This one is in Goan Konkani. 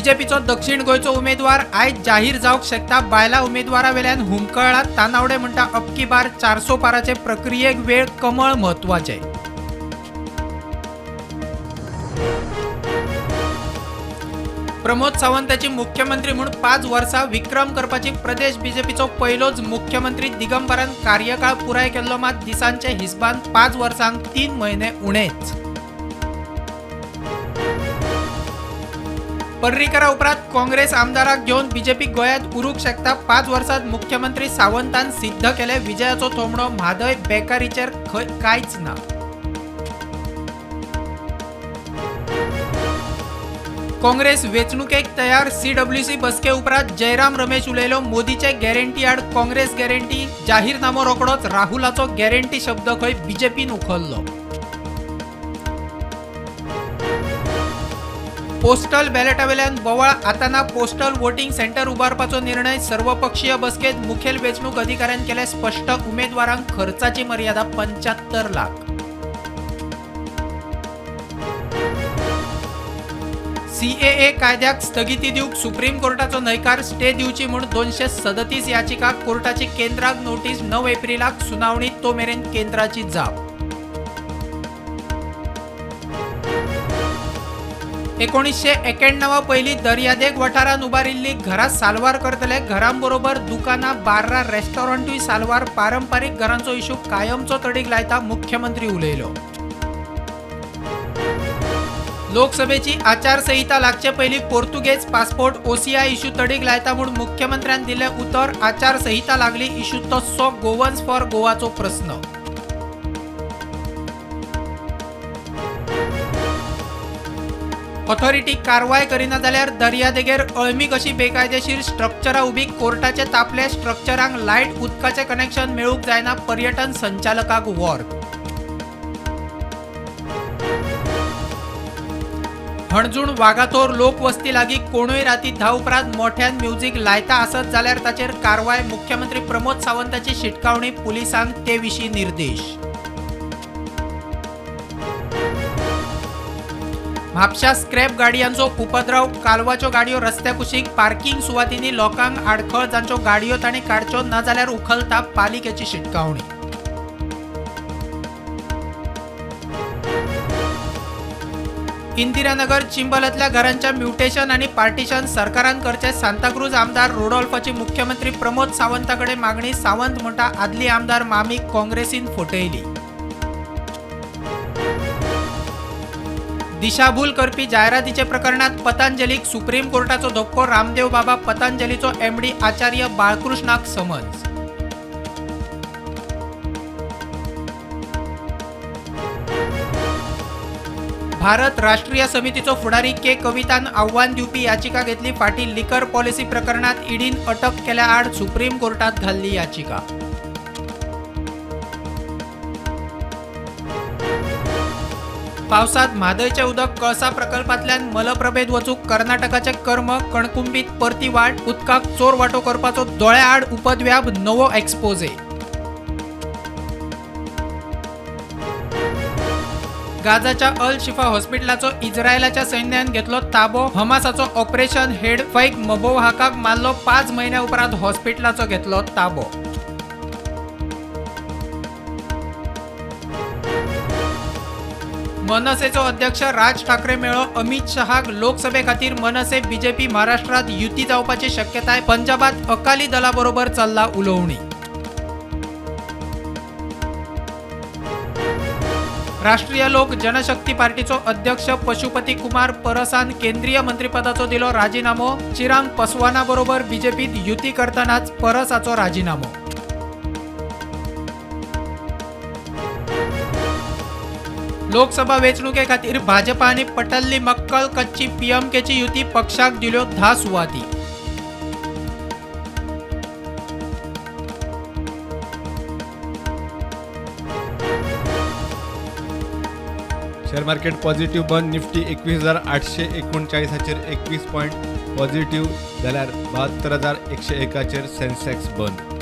बीजेपीचो दक्षिण गोंयचो उमेदवार आयज जाहीर जावंक शकता. बायला उमेदवारा वेल्यान हुमकळ्ळा. तानावडे म्हणटा अबकी बार 400 पाराचे प्रक्रियेक वेळ कमळ म्हत्वाचें. प्रमोद सावंताची मुख्यमंत्री म्हूण 5 वर्सां विक्रम करपाची प्रदेश बीजेपीचो पयलोच मुख्यमंत्री दिगंबरान कार्यकाळ पुराय केल्लो, मात दिसांचे हिसबान 5 वर्सांक 3 म्हयने उणेच. पर्रीकरा उपरांत काँग्रेस आमदाराक घेवन बीजेपी गोंयांत उरूंक शकता. 5 वर्सांत मुख्यमंत्री सावंतान सिद्ध केले विजयाचो थोमणो. म्हादय बेकारीचेर खंय कांयच ना. काँग्रेस वेंचणुकेक तयार. सीडब्ल्यूसी बसके उपरांत जयराम रमेश उलयलो. मोदीचे गॅरंटी आड काँग्रेस गॅरंटी. जाहीरनामो रोखडोच. राहुलाचो गॅरंटी शब्द खंय बीजेपीन उखल्लो. पोस्टल बॅलेटावेल्यान बोवाळ. आतां ना पोस्टल वोटिंग सेंटर उबारपाचो निर्णय. सर्वपक्षीय बसकेत मुखेल वेंचणूक अधिकाऱ्यान केले स्पश्ट. उमेदवारांक खर्चाची मर्यादा 75 लाख. सीएए कायद्याक स्थगिती दिवंक सुप्रीम कोर्टाचो न्हयकार. स्टे दिवची म्हूण 237 याचिका. कोर्टाची केंद्राक नोटीस. 9 एप्रिलाक सुनावणी, तो मेरेन केंद्राची जाप. 1991 पयलीं दर्यादेग वाठारांत उबारिल्लीं घरां साल्वार करतले. घरांबरोबर दुकानां, बार्रां, रेस्टॉरंटूय साल्वार. पारंपारीक घरांचो इशू कायमचो तडीक लायता, मुख्यमंत्री उलयलो. लोकसभेची आचारसंहिता लागचे पयलीं पोर्तुगेज पासपोर्ट ओसीआय इशू तडीक लायता म्हूण मुख्यमंत्र्यान दिलें उतर. आचारसंहिता लागली, इशू तस्सो. गोवन्स फॉर गोवाचो प्रस्न. ऑथॉरिटी कारवाय करिना जाल्यार दर्यादेगेर अळमी कशी बेकायदेशीर स्ट्रक्चरां उबी. कोर्टाचे तापले. स्ट्रक्चरांक लायट उदकाचें कनेक्शन मेळूंक जायना. पर्यटन संचालकाक वॉर्ग. हणजूण वागातोर लोकवस्ती लागीं कोणूय राती 10 उपरांत मोठ्यान म्युझिक लायता आसत जाल्यार ताचेर कारवाय. मुख्यमंत्री प्रमोद सावंताची शिटकावणी. पुलिसांक ते विशीं निर्देश. म्हापशा स्क्रॅप गाडयांचो उपद्रव. कालवाच्यो गाडयो रस्त्या कुशीक पार्किंग सुवातींनी लोकांक आडखळ. जांच्यो गाडयो तांणी काडच्यो, ना जाल्यार उखलता. पालिकेची शिटकावणी. इंदिरानगर चिंबलांतल्या घरांच्या म्युटेशन आनी पार्टिशन सरकारान करचें. सांताक्रूज आमदार रोडोल्फाची मुख्यमंत्री प्रमोद सावंता कडेन मागणी. सावंत म्हणटा आदली आमदार मामी काँग्रेसीन फटयली. दिशाभूल करपी जायरातीचे प्रकरणात पतंजलीक सुप्रीम कोर्टाचो धपको. रामदेव बाबा पतंजलीचो एमडी आचार्य बाळकृष्णाक समन्स. भारत राष्ट्रीय समितीचो फुडारी के कवितान आव्हान दिवपी याचिका घेतली फाटी. लिकर पॉलिसी प्रकरणात ईडीन अटक केल्या आड सुप्रीम कोर्टात घाल्ली याचिका. पावसात म्हादयचें उदक कळसा प्रकल्पांतल्यान मलप्रभेंत वचूंक कर्नाटकाचे कर्म. कणकुंबीत परती वाट. उदकाक चोर वांटो करपाचो दोळ्याआड उपद्व्याप. नवो एक्सपोजे. गाझाच्या अल शिफा हॉस्पिटलाचो इस्रायलाच्या सैन्यान घेतलो ताबो. हमासाचो ऑपरेशन हेड फैक मबोहाकाक मारलो. 5 म्हयन्या उपरांत हॉस्पिटलाचो घेतलो ताबो. मनसेचो अध्यक्ष राज ठाकरे मेळ्ळो अमित शहाक. लोकसभे खातीर मनसे बीजेपी महाराष्ट्रात युती जावपाची शक्यताय. पंजाबात अकाली दलाबरोबर चल्ला उलोवणी. राष्ट्रीय लोक जनशक्ती पार्टीचो अध्यक्ष पशुपती कुमार परसान केंद्रीय मंत्रीपदाचो दिलो राजीनामो. चिराग पासवाना बरोबर बीजेपीत युती करतनाच परसाचो राजीनामो. लोकसभा वेंचणुके खातीर भाजपा आनी पटल्ली मक्कल कच्ची पीएमकेची युती. पक्षाक दिल्यो 10 सुवाती. शेअर मार्केट पॉझिटिव्ह बंद. निफ्टी 21,839 21 पॉयंट पॉझिटिव्ह जाल्यार 72,101 सेन्सेक्स बंद.